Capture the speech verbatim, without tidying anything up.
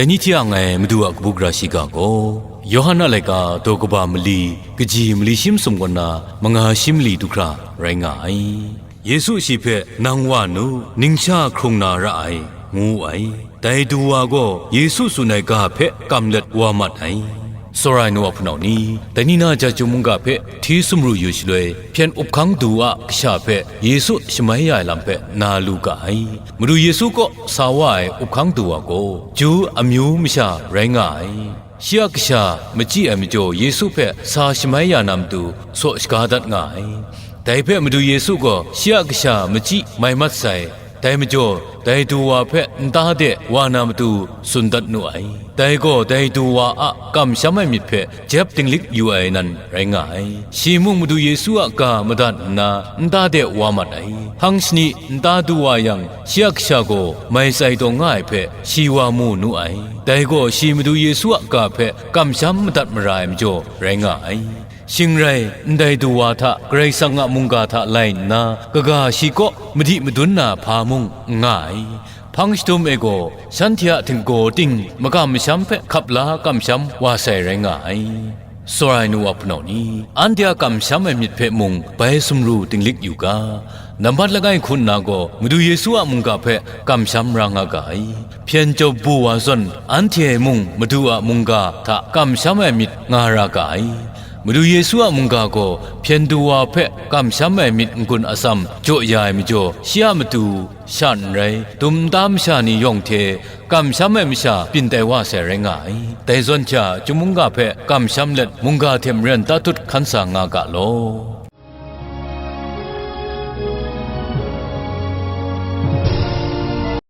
Dai ni hte a ngai Madu a kabu gara shiga gaw, Yawhan a laika daw kaba mali, kaji mali shi masum kaw na manga shi mali du hkra rai nga ai. Yesu shi hpe, "Nang wa nu, ningsha hkrung na ra ai," ngu wu ai. Dai du wa gaw Yesu tsun ai ga hpe kam let wa mat ai. Tsawra ai nu a hpunau ni, dai ni na Chyeju mungga hpe hti sumru yu shaloi, hpyen up hkang du a kasha hpe Yesu shamai ya ai lam hpe na lu ga ai. Madu Yesu kaw sa wa ai up hkang du wa gaw, Ju amyu masha rai nga ai. Shi a kasha machyi ai majaw Yesu hpe sa shamai ya na matu saw shaga dat nga ai. Dai hpe Madu Yesu gaw shi a kasha machyi mai mat sai. Dai majaw, dai du wa hpe nta de wa na matu tsun dat nu ai. Dai gaw dai du wa a kamsham ai myit hpe jep dinglik yu ai nan rai nga ai. Shi mung Madu Yesu a ga madat nna nta de wa mat ai. Hpang shani nta du wa yang, shi a kasha gaw mai tsai taw nga ai hpe shi wa mu nu ai. Dai gaw shi Madu Yesu a ga hpe kamsham madat mara ai majaw rai nga ai. Shing rai, ndai du wa hta Karai Kasang a mungga hta lai nna, kaga shi kaw madi madun na hpa mung n nga ai. Hpang shadum e gaw, shanhte a htinggaw ting magam masham hpe hkap la kamsham wa sai rai nga ai. Tsawra ai nu wa hpunau ni, anhte a kamsham ai myit hpe mung bai sumru dinglik yu ga. Nambat langai hku nna gaw, Madu Yesu a mungga hpe kamsham ra nga ga ai. Hpyen jaw bu wa zawn, anhte mung Madu a mungga hta kamsham ai myit nga ra ga ai. Madu Yesu a mungga gaw hpyen du wa hpe kamsham ai myit n-gun atsam jaw ya ai majaw, shi a matu sha n rai, dum nta masha ni yawng hte kamsham ai masha byin tai wa sai rai nga ai. Dai zawn hte a, chyum mungga hpe kamsham let, mungga hte maren tatut hkan sa nga ga law.